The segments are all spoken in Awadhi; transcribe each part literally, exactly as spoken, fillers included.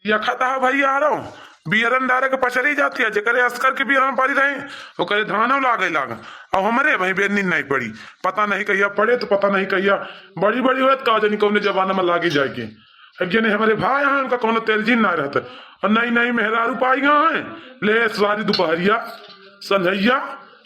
या खता है भैया हरो, बियरन डारे के पचरी जाती है, जेकरे अस्कर के बियरन पड़ी रही, ओकरे धानो लागे लाग। अब हमरे भाई बेरनी नहीं पड़ी, पता नहीं कहिया पड़े तो पता नहीं कहिया बड़ी बड़ी होत, का जानी कौने जमाना में लागी जाएगी। अब जने हमरे भाई हैं, उनका कौनो तेरजीन ना रहत। और नई नई मेहरारू पाई गए हैं, ले सारी दोपहरिया संझैया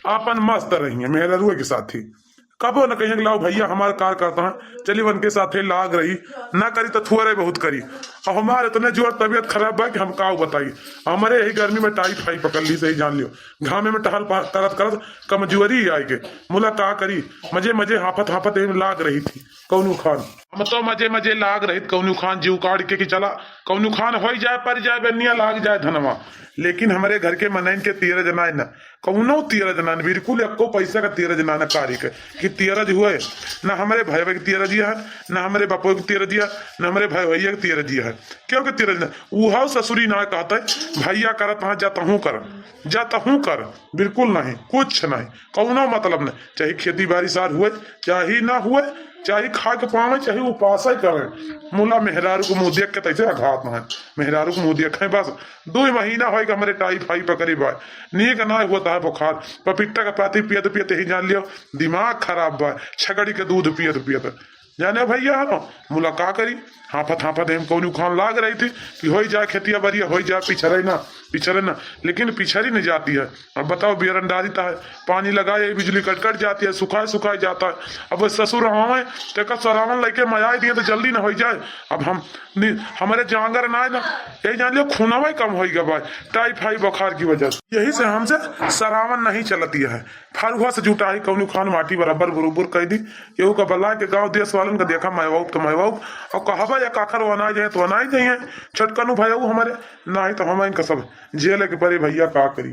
आपन मस्त रही है मेहरारुआ के साथी। कबो न कहिए कि लाओ भैया हमार कार करता है, चली उनके साथे लाग रही, ना करी तो थोड़े बहुत करी। और हमारे इतने जोर तबीयत खराब बा कि हम काऊ बताई। हमरे यही गर्मी में टाई फाई पकड़ ली, सही जान लियो। घामे में टहल पा-, करत करत कमजोरी ही आइगे। मुला का करी, मजे मजे हाफत हाफत एम लाग रही थी कौनू खान। हम तो मजे मजे लाग रही थी कौनू खान, जीव काढ़ के कि चला कौनू खान होई जाए, परि जाए बेनिया, लाग जाए धनवा। लेकिन हमरे घर के मनइन के तीरज नाय न, कौनो तीरज नाय न, बिल्कुल एको पैसा का तीरज नाय न कारी के कि तीरज हुए, न हमरे भयवे के तीरज है, न हमरे बपो के तीरज है, न हमरे भयवैया के तीरज है। क्यों के तीरज ना? उहाव ससुरी ना कहते, भैया करत हाँ, जा तहूँ कर, जा तहूँ कर, बिल्कुल नहीं, कुछ नहीं, कौनो मतलब नहीं। चाहे खेती बाड़ी सार हुए, चाहे ना हुए, चाहे खा के पावे, चाहे उपास ही करे। मुला मेहरारू को मुँह देख के तैसे अघात है, मेहरारू को मुँह देखे बस। दो महीना होई कि हमरे टाई फाई पकड़ी बा, नीक ना होता है बुखार, पपीता का पाती पियत पियत ही जान लियो दिमाग खराब बा, छगड़ी के दूध पियत पियत। जाने भैया हो, मुला का करी, हाफत हाफत हम कौनी उखान लाग रही थी कि होई जाए खेतिया बरिया, होई जाए पिछड़े ना, पिछड़े ना, लेकिन पिछड़ी नहीं जाती है। अब बताओ, बियरन डारी ता है, पानी लगाए, बिजली कट कट जाती है, सुखाए सुखाए जाता है। अब वो ससुर आवे, तो का सरावन लेके मयाई दिए तो जल्दी ना होई जाए। अब हम नि-, हमारे जांगर ना है ना, यही जान लियो खूनवा ही कम होई गवा है, टाइफाई बुखार की वजह से। यही से हमसे सरावन नहीं चलती है। फरुहा से जुटाई कौनी खान माटी बराबर बुरुबुर कह दी। केहू का बला के गाँव देश वालन का देखा मैवाउब तो मैवाउब, और कहबा या काखर वनाई जाए तो वनाई जाइए। छोटकनू भैया हमारे, नहीं तो हम इनका सब जेल के परे भैया का करी,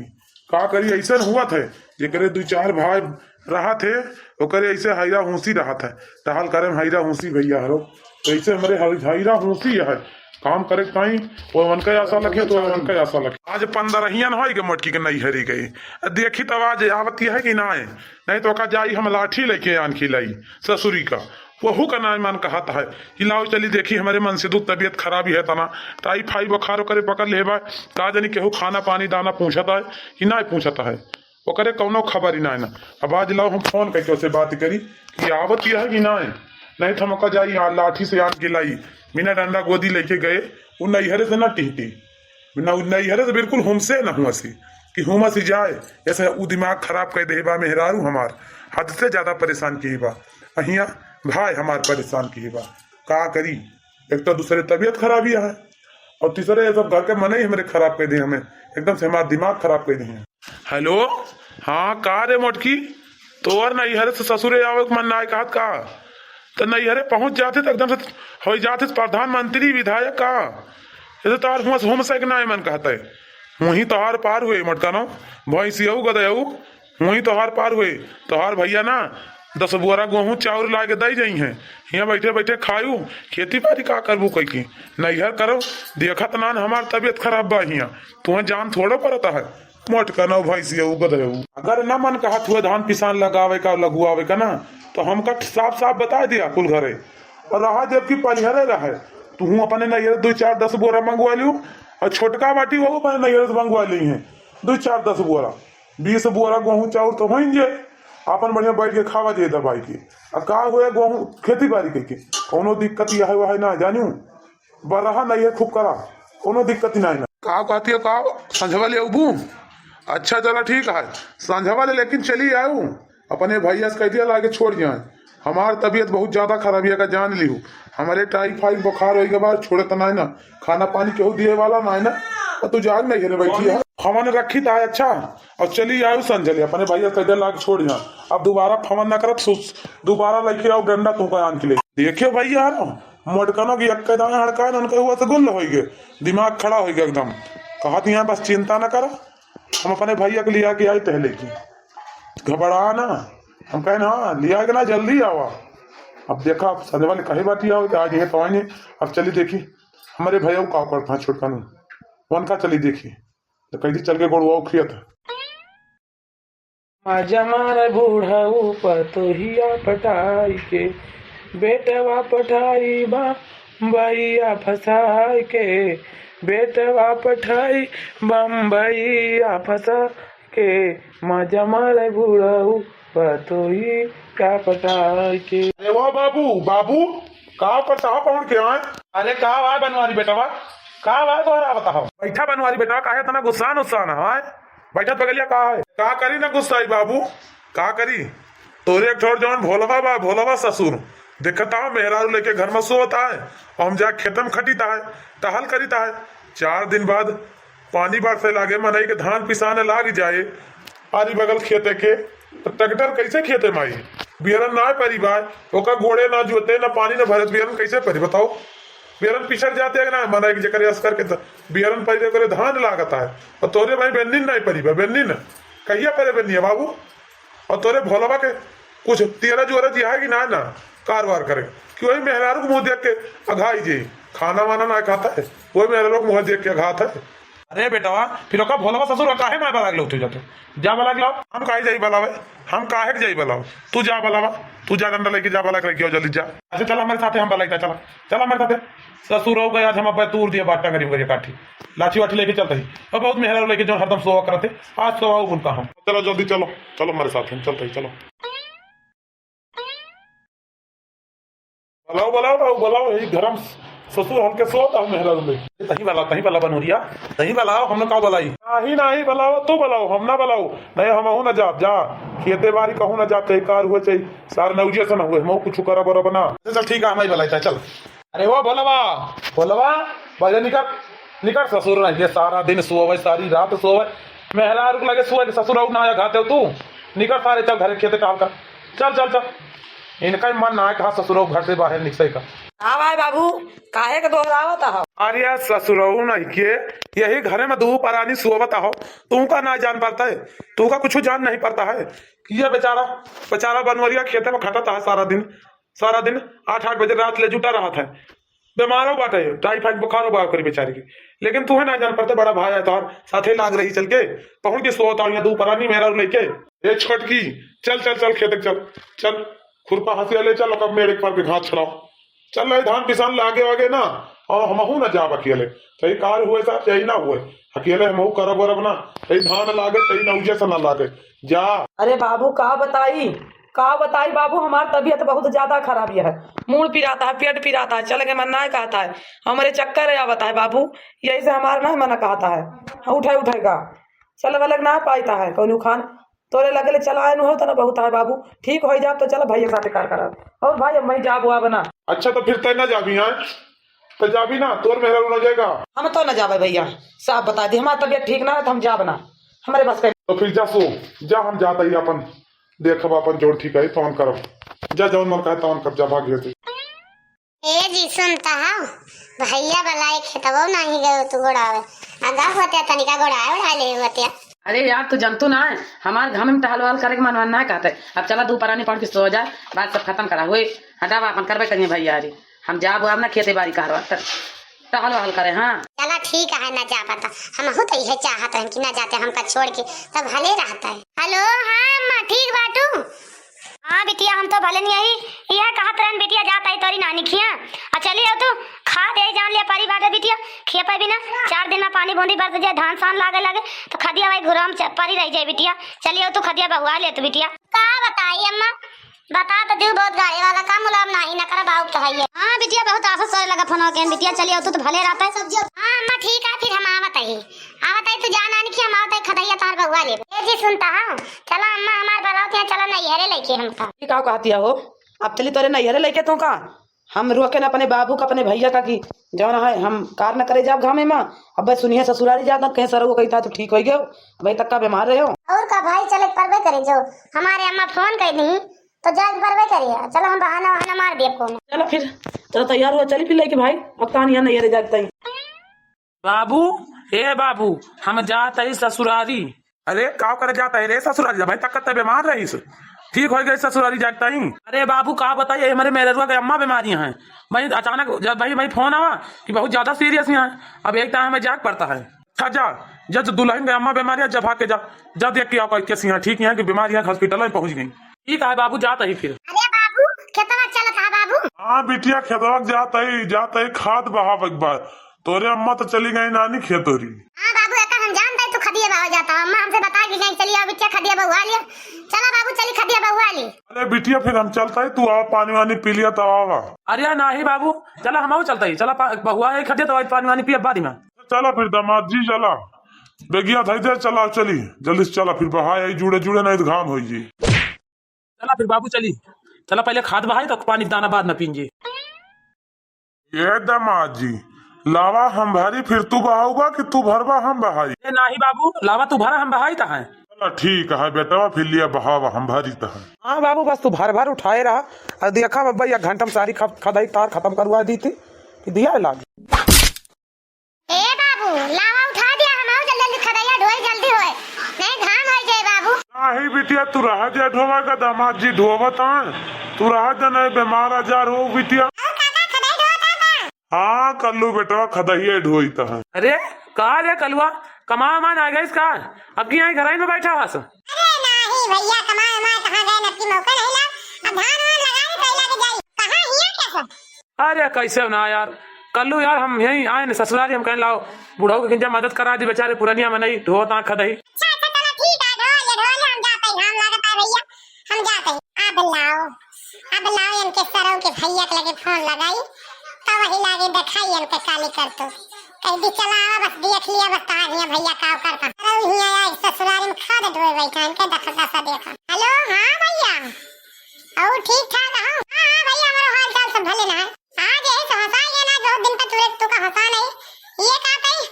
का करी। ऐसन हुआ थे, जेकरे दू चार भाई रहा थे, ओकरे ऐसे हैरा हूसी रहा था, टहल करे में हैरा हूसी भैया हरो। तो ऐसे हमारे हर-, हैरा हूसी है, काम करे ताई वो उनका आशा लगे तो उनका आशा लगे। आज पंद्रहियन होई के मोटकी के नैहरी गई, देखी तब आज आवत है कि ना है, नहीं तो ओका जाई हम लाठी लेके आन खिलाई ससुरी का। वहू का नाम मन कहत है कि लाओ चली देखी, हमारे मन से दुख तबीयत खराबी है तना, टाइफाई बुखार ओकरे पकड़ ले बा, का जानी केहू खाना पानी दाना पूछत है कि ना पूछत है, ओकरे कौनो खबर ही ना है ना। अब आज लाओ हम फोन करके उसे बात करी कि आवत है कि ना है, नहीं तो हम ओका जाई यहाँ लाठी से आन के लाई, बिना डंडा गोदी लेके गए, वो नैहरे से ना टिहटी, ना, नैहरे से बिल्कुल हमसे ना हुआ सी कि हुमा सी जाए, ऐसे उ दिमाग खराब कर दे बा मेहरारू हमार, हद से ज्यादा परेशान की बा। अहिया भाई हमार परेशान की बा, का करी, एक तो दूसरे तबीयत खराबी है और तीसरे ये सब घर के मने ही हमरे खराब कर दे, हमें एकदम से हमारा दिमाग खराब कर दे। हेलो, हाँ का रे मोटकी, तोर नैहरे से ससुरे आवे के मन ना कहत का? तो नैहरे पहुँच जाते तो एकदम से हो जाते प्रधानमंत्री विधायक का। ये तो तार हुआ से हुमसे के ना मन कहता है। वहीं तोहार पार हुए मटकानो, भैंसियऊ गदयऊ, वहीं तोहार पार हुए। तोहार भैया ना दस बोरा गोहूँ चाउर ला के दई जाई हैं, हियाँ बैठे बैठे खायू, खेती बाड़ी का करबू कई की, नैहर करो, देखत ना हमार तबीयत खराब बा हियाँ, तुम्हें जान थोड़ो पड़ता है। मोटका ना भैंसिया उ गदहे उ। अगर ना मन कहत हुए धान पिसान लगावे का, लगुआवे का ना, तो हमका साफ साफ बता दिया कुल घरे। और रहा जबकि परिहरे रहे, तू अपने नैहर दो चार दस बोरा मंगवा लियो, और छोटका बाटी वो अपने नैहर से मंगवा ली है दो चार दस बोरा, बीस बोरा गोहूँ चाउर तो होइन जे, अपन बढ़िया बैठ के खावा जे दबाई के। आ का हुए गोहूँ खेती बाड़ी के, के कौनो दिक्कत यह है वह ना जानू, बरहा नैहर खूब करा, कौनो दिक्कत ही ना है ना। का कहती है का, संझवा ले अबू? अच्छा चला ठीक है, संझवा ले लेकिन चली आऊ, अपने भैया से कह दिया लाके छोड़ जाए। हमार तबीयत बहुत ज्यादा खराब है का जान लिहू, हमारे टाइफाइड बुखार होई के बाद छोड़त ना है ना, खाना पानी केहू दिए वाला ना है ना, और तू जाग नहीं है बैठी है। हमन रखी ता अच्छा, और चली आऊ संझले, अपने भैया से कह दिया लाके छोड़ जाए। अब दोबारा फोन ना करत, सु-, दोबारा लेके आओ डंडा तू का आन के ले। देखियो भैया यार, मोटकनो की अक्के दाएं हड़काए न उनके हुआ से गुल्ल होई गए, दिमाग खड़ा होई गए एकदम। कहत यहाँ बस चिंता ना करा, हम अपने भैया के लिया के आई पहले की, घबरा ना। हम कहें हाँ लिया के ना जल्दी आवा। अब देखा अब संजय वाले कहे बाटी आओ कि आज ये तो आएंगे। अब चली देखी हमारे भैया का करता है छोटकनू, उनका चली देखी तो कह दी चल के गोड़वा उखियत। मजा मारे बूढ़ऊ पतोहिया पटाई के, बेटवा पटाई बा बइया फसाई के। बेटवा पठाई बम्बई आ फंसा के, मजा मारे बुढ़ऊ पतोही का पटाई के। अरे वाह बाबू, बाबू, का पटाव पहुँच के आए? अरे का वाह बनवारी बेटवा, का वाह तोहरा बताओ? बैठा बनवारी बेटवा, काहे इतना गुस्सान उस्सान है? बैठत बगलिया का है? का करी ना गुस्साई बाबू, का करी? तोरे एक ठोर जौन भोलवा बा, भोलवा ससुर, देखत आहो मेहरारू लेके घर में सोवत आए, और हम जा खेत में खटित आए, टहल करित आए। चार दिन बाद पानी बरसे लागे, मनई के धान पिसाने लाग जाए, आरी बगल खेते के, तो ट्रैक्टर कैसे खेते में आई? बियरन ना परी बा, ओका गोड़े ना जोते, ना पानी ना भरे, तो बियरन कैसे परी बताओ? बियरन पिछड़ जाते हैं ना, मनई के जेकर यस करके त-, बियरन परी करे धान लागत है, और तोरे भाई बेन्निन नहीं परी बा, बेन्निन कहिया परे बेन्निया बाबू? और तोरे भोलवा के कुछ तेरा जोरा जी है कि ना, ना कारवार करे कि वही मेहरारू के मुँह देख के अघाई जे खाना वाना ना खाता है, वही मेहरारू के मुँह देख के अघात है। अरे बेटवा, फिर ओका भोलवा ससुर काहे मार बलाग लो तू जाते? जा बलाग लाओ। हम काहे जाई बलावे? हम काहे के जाई बलावे? तू जा बलावा, तू जा डंडा लेके जा बलाग लेके आओ जल्दी जा। अच्छा चला हमारे साथे, हम बलाइता चला, चला हमारे साथे। ससुर हो गए आज हम अब तूर दिए बाटा गरीब गरीब काठी। लाठी वाठी लेके चलते ही। अब बहुत मेहरा लेके जो हरदम सोवा करते, आज सोवा उनका हम। चलो जल्दी चलो, चलो हमारे साथ हम चलते ही, चलो। बलाओ, बलाओ, बलाओ, बलाओ, यही गरम ससुर हल्के सोता हूँ मेहरा में। तही वाला, तही वाला बनोरिया, तही वाला, हम लोग का बलाई? नहीं, नहीं, बलाओ, तू बलाओ, हम ना बलाओ। नहीं, हम हूँ ना जाब, जा। खेते बारी कहूँ ना जाते, कार हुए चाहिए। सार नौजिया से ना हुए, हम कुछ करब, बरब ना। चल, ठीक है, हम ही बलाई, चल। अरे वो भोलवा, भोलवा, बाहर निकल, निकल ससुर नहीं, ये सारा दिन सोवे, सारी रात सोवे, मेहरारू के लगे सोवे, ससुर और ना आया खाते हो तू, निकल सारे, चल घरे खेते टहल कर, चल, चल, चल। इनका ही मन ना है कहा ससुर घर से बाहर निकले का। का भाई बाबू, काहे के दोहरावत हो? अरे यार ससुरऊ नहीं के, यही घरे में दू परानी सोवत हो, तू का ना जान पाता है, तू का कुछ जान नहीं पाता है। ये बेचारा, बेचारा बनवरिया खेते में खटता है सारा दिन, सारा दिन आठ आठ बजे रात ले जुटा रहत है, बीमारो बाटे, टाइफाइड बुखारो बा ओकरी बेचारी के। लेकिन तू है ना जान पड़ते, बड़ा भाई है तोहर, साथे लाग रही चल के, पहुँच के सोता हूँ यहाँ दू परानी मेहरारू लेके। ए छोटकी, चल चल चल खेत चल, चल खुरपा हंसिया ले चल, ओकर मेड़ पर के घास छड़ाओ। चल रही धान पिसान लागे वागे ना, और हमहू ना जाब अकेले। चाहे कार हुए साहब, चाहे ना हुए, अकेले हमहू करब वरब ना। चाहे धान लागे, चाहे नौजे से ना लागे, जा। अरे बाबू, का बताई, का बताई बाबू, हमार तबीयत बहुत ज्यादा खराब है, मूड़ पिराता है, पेट पिराता है, चले के मन ना कहता है, हमरे चक्कर आवता है बाबू, यही से हमार ना मन कहता है, हाँ, उठे उठेगा, चल वलग ना पाता है कौनो खान। तोरे लगे ले चला आए हो तो ना बहुत है बाबू, ठीक हो जाब तो चल भैया साथे कार करब। और भाई अब मैं जाब वाब ना। अच्छा तो फिर तय ना जाबी, हाँ? तो जाबी ना, तोर मेहरा ना जाएगा। हम तो ना जाबे भैया, साफ बता दी, हमार तबीयत ठीक ना है तो हम जाब ना, हमरे बस के। तो फिर जा सो, जा हम जाता ही अपन देखब अपन जोड़ ठीक है तौन करब, जा जौन मन कहे तौन कर, जा भाग जैसे। ए जी, सुनता हौ, भैया बलाए खेतवो नाही गयो तू गोड़ावे। अगा होत्या तनिका गोड़ाए उड़ाए ले होत्या। अरे यार, तू जनतू ना है, हमार घाम में टहल वहल करे के मन, मन ना कहते। अब चला दू परानी पहुंच के सो जा, बात सब खत्म करा हुए। हटावा अपन करबे करिए भैया, अरे हम जाब अब ना खेते बारी कहरवा कर, टहल वहल करे। हाँ चला ठीक है, ना जा पाता, हम हो तो यह चाहत रहन कि ना जाते हमका छोड़ के, तब भले रहता है। हेलो, हाँ अम्मा, ठीक बाटू? हाँ बिटिया, हम तो भले नहीं आई। यह कहत रहन बिटिया, जात आई तोरी नानी खिया। आ चली आओ तू, खाद यही जान लिया परी बाटे बिटिया, खिया पे बिना चार दिन में पानी बूंदी बरस जाए, धान सान लागे लागे, तो खदिया वही घुराम च-, परी रह जाए बिटिया। चली आओ तू, खदिया बहुआ ले तू बिटिया। का बताई अम्मा, बता तो दू, बहुत गाड़ी वाला का मुलायम नाही न करा, बाबू तो है ये। हाँ बिटिया, बहुत आफत सोए लगा फोन के बिटिया, चली आओ तू तो भले रहता है। हाँ अम्मा ठीक है, फिर हम आवत है, आवत है, तू जा नानी खिया, हम आवत है, खदिया तार बहुआ ले। ए जी सुनता हूँ, चला अम्मा हमार बलाओ, चला नैहरे लेके हमका। ये का कहतिया हो? अब चली तोरे नैहरे लेके तू का? हम रोके ना अपने बाबू का, अपने भैया का कि जौन है हम कार न करे जाब घामे में। अब भाई सुनिए ससुरारी जात कहीं सरऊ कही था तो ठीक हो गयो, भाई तक का बीमार रहे हो। और का भाई चले परबे करे जो हमारे अम्मा फोन कर दी तो जाए परबे करे। चलो हम बहाना वहाना मार दिए फोन। चलो फिर, चलो तैयार हुआ, चली फिर लेके भाई, अब तान यहाँ नैहरे जाते ही। बाबू, ए बाबू, हम जात हई ससुरारी। अरे, का करे जात है रे ससुरारी? भाई, तक त बीमार रहीस, ठीक हो गई ससुरारी जात ही। अरे बाबू, का बताइए, हमारे मेहररुआ के अम्मा बीमारी हैं। भाई, अचानक जब भाई, भाई फोन आवा कि बहुत ज्यादा सीरियस हैं, अब एक टाइम में जाग पड़ता है। अच्छा, जा, जा, जा, दुल्हन के अम्मा बीमारी है, जा भाग के जा, जा देख के आओ कैसी हैं, ठीक हैं कि बीमारी है, हॉस्पिटल में पहुंच गई। ठीक है बाबू, जात ही फिर। अरे बाबू, खेतवा चलत है बाबू। हाँ बिटिया, खेतवा जात ही, जात ही, खाद बहाव एक बार। तोरे अम्मा तो चली गई नानी खेतोरी। हाँ बाबू, एकर हम जानते तू खदिया बहा जाता। अम्मा हमसे बता के गई, "चली आओ बिटिया, खदिया बहुआ लिया।" चला बाबू, चली खदिया बहुआ ली। अरे बिटिया, फिर हम चलता है, तू आओ पानी वानी पी लिया तब आवा। अरे नाही बाबू, चला हम चलता ही, चला पा-, बहुआ है खदिया, तब पानी वानी पिया बाद में। चला फिर दामाद जी, चला। बेगिया धई दे, चला चली, जल्दी से चला, फिर बहाए आई जुड़े जुड़े, नहीं तो घाम होई जी। चला फिर बाबू चली, चला पहले खाद बहाई तो पानी दाना बाद में पींगे। ये दामाद जी, लावा हम भरी, फिर तू बहाउबा कि तू भरबा हम बहाई? ए नाही बाबू, लावा तू भरा हम बहाई त है। चला ठीक है बेटवा, फिर लिया बहावा हम भरी त है। हाँ बाबू, बस तू भर भर उठाए रहा, और देखा बब्बा एक घंटा में सारी खप-, खदाई तार खत्म करवा दी थी, कि दिया लाग। ए बाबू, लावा उठा दिया, हम आओ जल्दी जल्दी खदैया ढोई जल्दी होए, नहीं घाम हो जाए बाबू। नाही बिटिया, तू रहा दे ढोवा का, दामाद जी ढोवत हैं, तू रहा दे, नहीं बीमार आजार हो बिटिया। और काका खदाई ढोवत है का? हाँ कल्लू बेटवा, खदहिया ढोई त है। अरे का रे कलुआ, कमा मान आ गइस का? अब की यहाँ घर में बैठा हस? अरे नाही भैया, कमाए माए कहाँ गए, नक्की मौका नहीं ला। अब धान वान लगाई, कैला के जाई, कहाँ हिया कैसे? अरे कैसे ना यार, कल्लू यार, हम यहीं आए न ससुरारी, हम कहें लाओ बुढ़ऊ के किंजा मदद करा दी, बेचारे पुरनिया मनई ढोत आँख खदही। अच्छा अच्छा, चलो ठीक है, ढोल ले ढोल ले, हम जाते हैं, घाम लागत है भैया, हम जाते हैं। अब लाओ, अब लाओ इनके सरऊ के भैया के लगे फोन लगाई, तो वही लागे दिखाई इनके काली करतूत। कह दी चला आवा, बस देख लिया, बस तार हिया भैया का करता। सरऊ हिया आए ससुरारी में खाद ढोए बैठा, इनके दखल दशा देखा। हेलो, हाँ भैया, और ठीक ठाक हो? हाँ हाँ भैया, हमारा हाल चाल सब भले ना है। आज यही से हंसा गया ना, बहुत दिन पे तुरे तू का हंसा नहीं। ये का कही?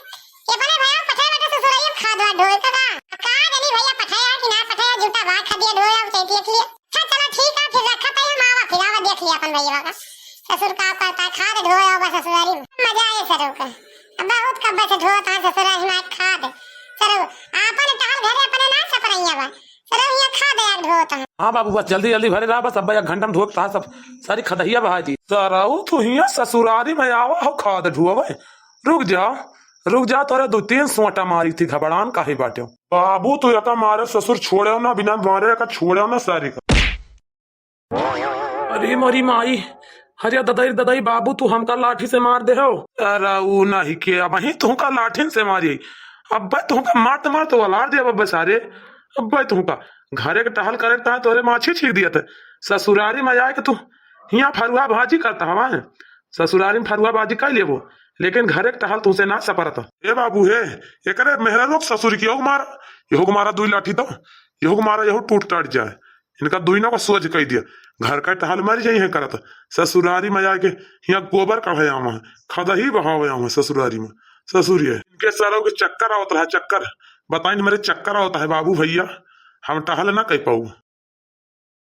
ये बने भैया पठे बैठे ससुराल में खाद वाद ढोए का का? का जनी भैया पठे है कि ना पठे है, झूठा बात खा दिया ढोए और चैती के लिए। अच्छा चलो ठीक है, फिर रखा था हम आवा, फिर आवा देख लिया अपन भैया का। ससुर का करता है, खाद ढोए आवा ससुरारी में। मजा आए सरो का। अब बहुत कब्बे से ढोता है ससुरारी में खाद। सरो आपन टहल घरे अपने ना सपरैया बा। चलो, हियाँ खा दे यार, ढोत है। हाँ बाबू, बस जल्दी जल्दी भरे रहा, बस अब एक घंटा में ढोत कहा सब सारी खदहिया बहा दी। सरऊ तू हियाँ ससुरारी में आवा हो खाद ढुआवे। रुक जा, रुक जा, तोरे दो तीन सोटा मारी थी, घबरान काहे बाटे? बाबू तू एका मारे ससुर छोड़े ना, बिना मारे एका छोड़े ना सारी का। अरे मोरी माई, अरे ददई, ददई बाबू, तू हमका लाठी से मार दे हो। अरे ऊ नहीं के, अब ही तुहका लाठिन से मारी। अब्बे तुहका मारत मारत वलार दे अब्बे सारे। अब्बे तुहका घरे के टहल करे ता तोरे माछी छीक दिया थे। ससुरारी में आए के तू हियाँ फरुआ भाजी करता हवा। ससुरारी में फरुआ भाजी कर लेबो, लेकिन घरे के टहल तुहसे ना सपरत। ए बाबू हे, एकरे मेहरा लोग ससुर की योग मारा, योग मारा दुई लाठी तो, योग मारा, योग टूट टाट जाए। इनका दुइनो का सोझ कई दिया। घर का टहल मर जाई है करत। ससुरारी में जाके हियाँ गोबर काढ़े आवा है, खदही बहावे आवा है ससुरारी में। ससुरिया, इनके सरऊ के चक्कर आवत रहा, चक्कर। बताइन मेरे चक्कर आवत है बाबू भैया, हम टहल ना कई पाऊ।